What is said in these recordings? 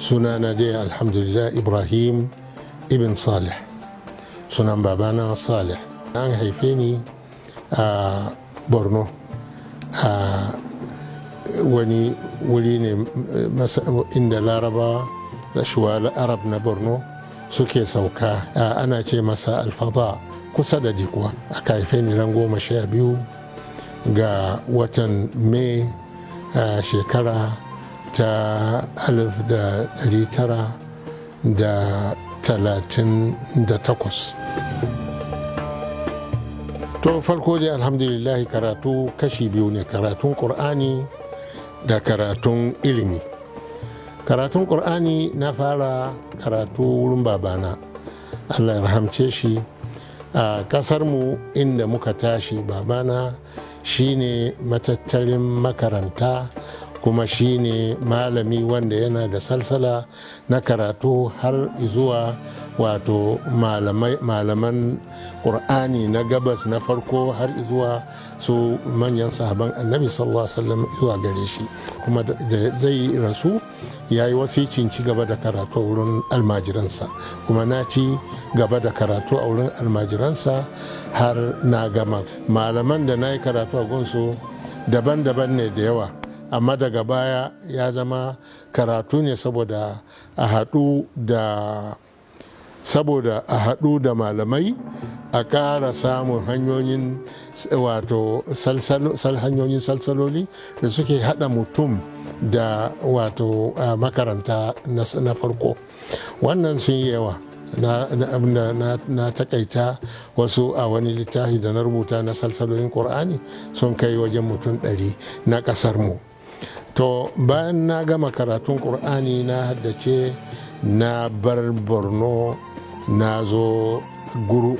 Sunana dai, alhamdulillah, Ibrahim Ibn Salih. Sunan babana Salih. An haife ni a Borno, a wani wuri ne inda Larabawa da Shuwa Arab na Borno suke sauka, ana ce masa Alfada, kusa da Dikwa. Aka haife ni ran 12 ga watan Mai a shekara ta 1938. To, farko dai, alhamdulillah, karatu kashi biyu ne: karatun Ƙur'ani da karatun ilimi. Karatun Ƙur'ani, na fara karatu wurin babana, Allah ya rahamce shi, a ƙasarmu inda muka tashi. Babana shine matattarin makaranta, kuma shine malami wanda yana da salsala na karatu har zuwa wato malaman Ƙur'ani na gabas na farko, har zuwa su manyan sahaban Annabi sallallahu alaihi wasallam zuwa gare shi. Kuma da zai rasu, ya yi wasicin ci gaba da karatu a wurin almajiransa, kuma na ci gaba da karatu a wurin almajiransa har na gama. Malaman da na yi karatu a gunsu daban-daban ne da yawa, amma daga baya ya zama karatu ne saboda a haɗu da malamai, a ƙara samun hanyoyin, wato hanyoyin salsaloli da suke haɗa mutum da wato makaranta na farko. Wannan sun yi yawa. Na takaita wasu a wani littafi da na rubuta na salsalolin Ƙur'ani, sun kai wajen mutum 100 na ƙasar mu. To, bayan na gama karatun Ƙur'ani, na haddace, na bar Borno, na zo Guru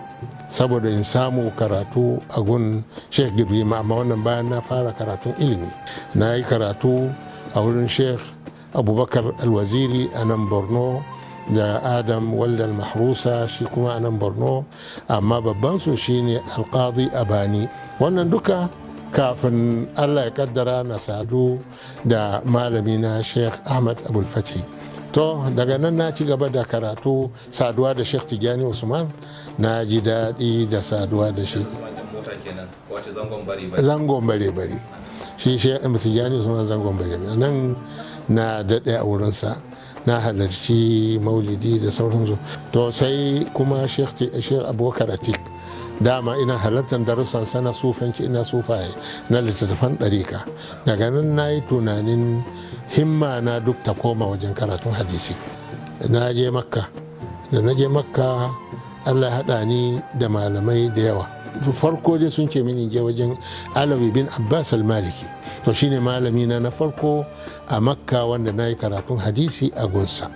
saboda in samu karatu a gun Sheikh Gibrima. Amma wannan bayan na fara karatun ilimi. Na yi karatu a wurin Sheikh Abubakar Alwaziri a nan Borno, da Adam Waldal Mahrusa, shi kuma a nan Borno, amma babban su shine Alqadi Abani. Wannan duka kafin Allah ya kaddara na sadu da malami na Sheikh Ahmad Abulfati. To, daga nan na ci gaba da karatu, saduwa da Sheikh Tijjani Usman. Na ji daɗi da saduwa da shi. Zangon Bare Bare shi Sheikh Tijjani Usman, Zangon Bare Bare nan na daɗe a wurinsa, na halarci maulidi da sauransu. To, sai kuma Sheikh Abubakar Atik. Dama ina halartar darussan sana sufanci, ina sufaye na littattafan ɗarika. Daga nan na yi tunanin himma na duk ta koma wajen karatun hadisi. Na je Makka. Da na je Makka, Allah ya haɗa ni da malamai da yawa. Farko dai sun ce mini je wajen Alawi bin Abbas al-Maliki. To, shine malami na na farko a Makka wanda na yi karatun hadisi a gunsa,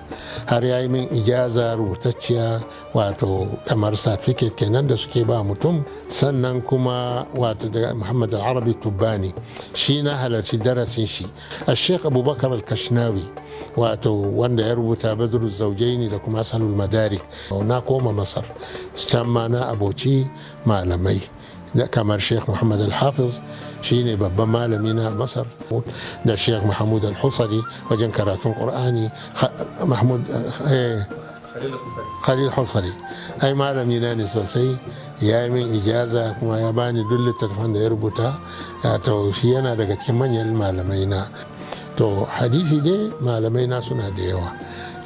har ya yi min ijaza rubutacciya, wato kamar certificate kenan da suke ba mutum. Sannan kuma wato daga Muhammad al-Arabi Tubbani, shi na halarci darasin shi. A Sheikh Abubakar al-Kashnawi, wato wanda ya rubuta Badru Zaujaini da kuma Salul Madarik. Na koma Masar, can ma na aboci malamai kamar Sheikh Muhammad al-Hafiz, shine babban malami na Masar, da Sheikh Mahmud al-Husari wajen karatun Qur'ani. Mahmud Khalil Husari ai malami na ne sosai, ya yi min ijaza kuma ya bani duk littattafan da ya rubuta. To, shi yana daga cikin manyan malamai na. To, hadisi dai malamai na suna da yawa.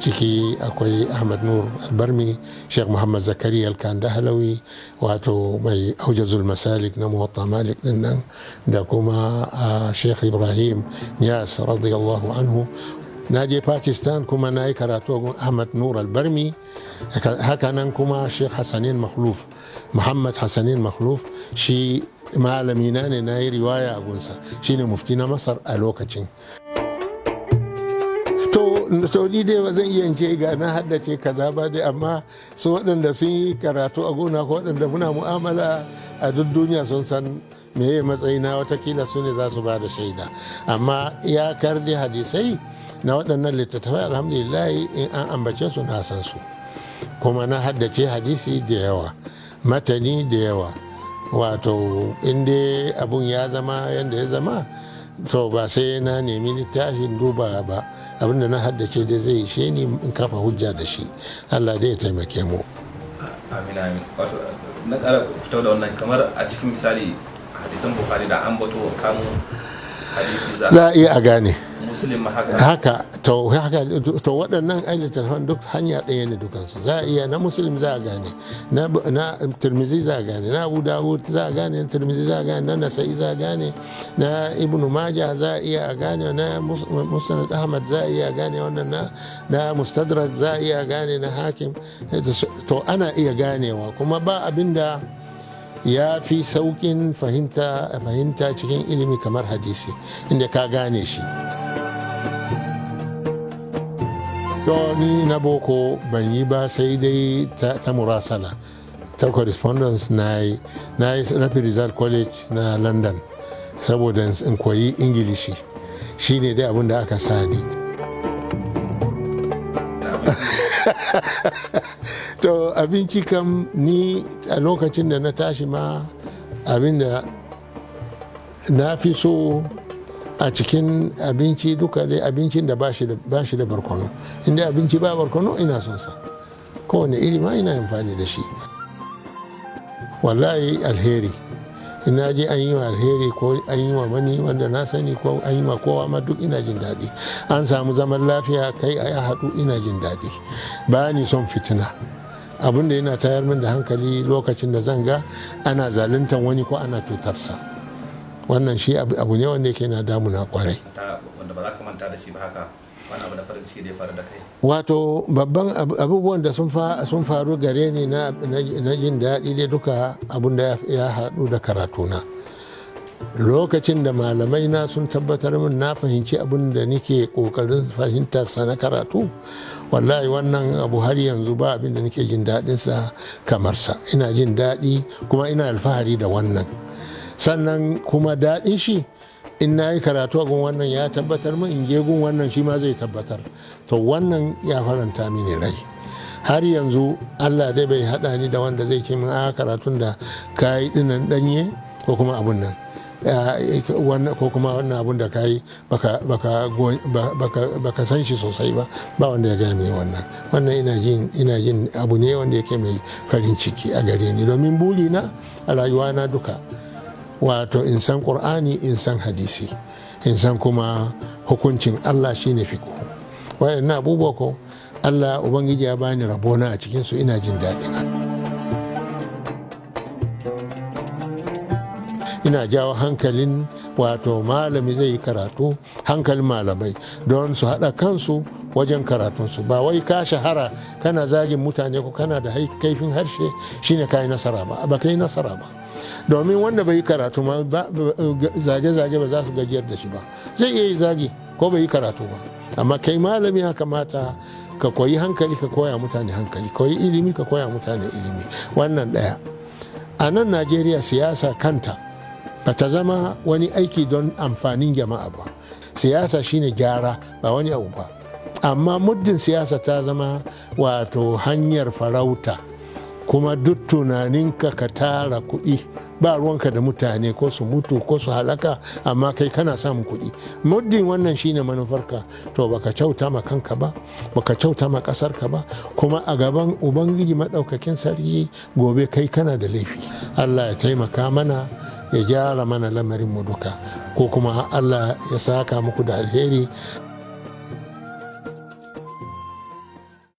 Ciki akwai Ahmad Nur Albarmi, Sheikh Muhammad Zakariya Alkandahalawi, wato mai Aujazul Masalik na Muwatta Malik din nan, da kuma Sheikh Ibrahim Niyas radiyallahu anhu. Na je Pakistan kuma na yi karatu a Ahmad Nur Albarmi. Hakanan kuma Sheikh Hassanin Makhluf, Muhammad Hassanin Makhluf, shi malami na ne, na yi riwaya a gunsa, shine mufti na Masar a lokacin. To, ni dai ba zan iya ce ga na haddace kaza ba dai, amma su waɗanda sun yi karatu a gona ko waɗanda muna mu'amala a duk duniya sun san meye matsayina. Watakila su ne za su ba da shaida. Amma iyakar dai hadisai na waɗannan littattafai, alhamdulillah, in an ambace su na san su, kuma na haddace hadisi da yawa, matani da yawa. Wato inda abun ya zama yadda ya zama, to ba sai na nemi littafin duba ba. Abinda na haddace dai zai ishe ni in kafa hujja da shi. Allah dai ya taimake mu. Amin, amin. Wato na ƙara fito da wannan, kamar a cikin misali hadisan Bukhari da an bato kamun hadisi za a iya a gane. Muslim ma haka. Haka, to haka, to waɗannan ai littattafan duk hanya ɗaya ne dukansu. Za a iya na Muslim za a gane, na Tirmizi za a gane, na Abu Dawud za a gane, na Tirmizi za a gane, na Nasa'i za a gane, na Ibnu Majah za a iya a gane, na Musnad Ahmad za a iya a gane, wannan na Mustadrak za a iya a gane, na Hakim. To ana iya ganewa, kuma ba abinda ya fi sauƙin fahimta cikin ilimi kamar hadisi inda ka gane shi. To ni na boko ban yi ba, sai dai ta murasala, ta correspondence. Na yi Rapid Result College na London saboda in koyi Ingilishi. Shine dai abin da aka sani. To abinci kam, ni a lokacin da na tashi ma, abin da na fi so a cikin abinci duka dai abincin da ba shi da barkono. Inda abinci ba barkono, ina son sa kowane iri ma, ina amfani da shi. Wallahi alheri, ina ji an yi wa alheri ko an yi wa wani wanda na sani ko an yi wa kowa ma duk, ina jin daɗi. An samu zaman lafiya, kai a haɗu, ina jin daɗi. Ba ni son fitina. Abin da yana tayar min da hankali lokacin da zan ga ana zaluntan wani ko ana cutarsa, wannan shi abu ne wanda yake na damuna kwarai. Wanda ba za ka manta da shi ba haka, wani abu na farin ciki da ya faru da kai? Wato babban abubuwan da sun faru gare ni na jin daɗi dai duka abun da ya haɗu da karatuna. Lokacin da malamai na sun tabbatar min na fahimci abin da nike ƙoƙarin fahimtar sa na karatu, wallahi wannan abu har yanzu ba abin da nike jin daɗinsa kamar sa. Ina jin daɗi kuma ina alfahari da wannan. Sannan kuma daɗin shi, in na yi karatu a gun wannan ya tabbatar min, in je gun wannan shi ma zai tabbatar. To wannan ya faranta mini rai. Har yanzu Allah dai bai haɗa ni da wanda zai ce min a karatun da ka yi dinnan ɗanye ko kuma abun nan ko kuma wannan abun da ka yi baka san shi sosai ba. Ba wanda ya gaya mini wannan. Wannan ina jin abu ne wanda yake mai farin ciki a gare ni, domin burina a rayuwa na duka, wato in san Ƙur'ani, in san hadisi, in san kuma hukuncin Allah, shine fiqhu. Wayannan abubuwa ko Allah Ubangiji ya bani rabona a cikin su, ina jin daɗi. Ina jawo hankalin, wato malami zai yi karatu, hankalin malamai don su haɗa kansu wajen karatunsu. Ba wai ka shahara kana zagin mutane ko kana da kaifin harshe shine ka yi nasara ba. Ba ka yi nasara ba, domin wanda bai yi karatu ma zage-zage ba za su gajiyar da shi ba. Zai iya yi zagi ko bai yi karatu ba. Amma kai malami ya kamata ka koyi hankali, ka koya mutane hankali, koyi ilimi, ka koya mutane ilimi. Wannan ɗaya. A nan Najeriya siyasa kanta ba ta zama wani aiki don amfanin jama'a ba. Siyasa shine gyara, ba wani abu ba. Amma muddin siyasa ta zama wato hanyar farauta, kuma duk tunaninka ka tara kuɗi, ba ruwanka da mutane ko su mutu ko su halaka, amma kai kana samun kuɗi, muddin wannan shine manufarka, to baka kyauta ma kanka ba, baka kyauta ma ƙasarka ba. Kuma a gaban Ubangiji maɗaukakin sarki gobe kai kana da laifi. Allah ya taimaka mana, ya gyara mana lamarin mu duka, ko kuma Allah ya saka muku da alheri.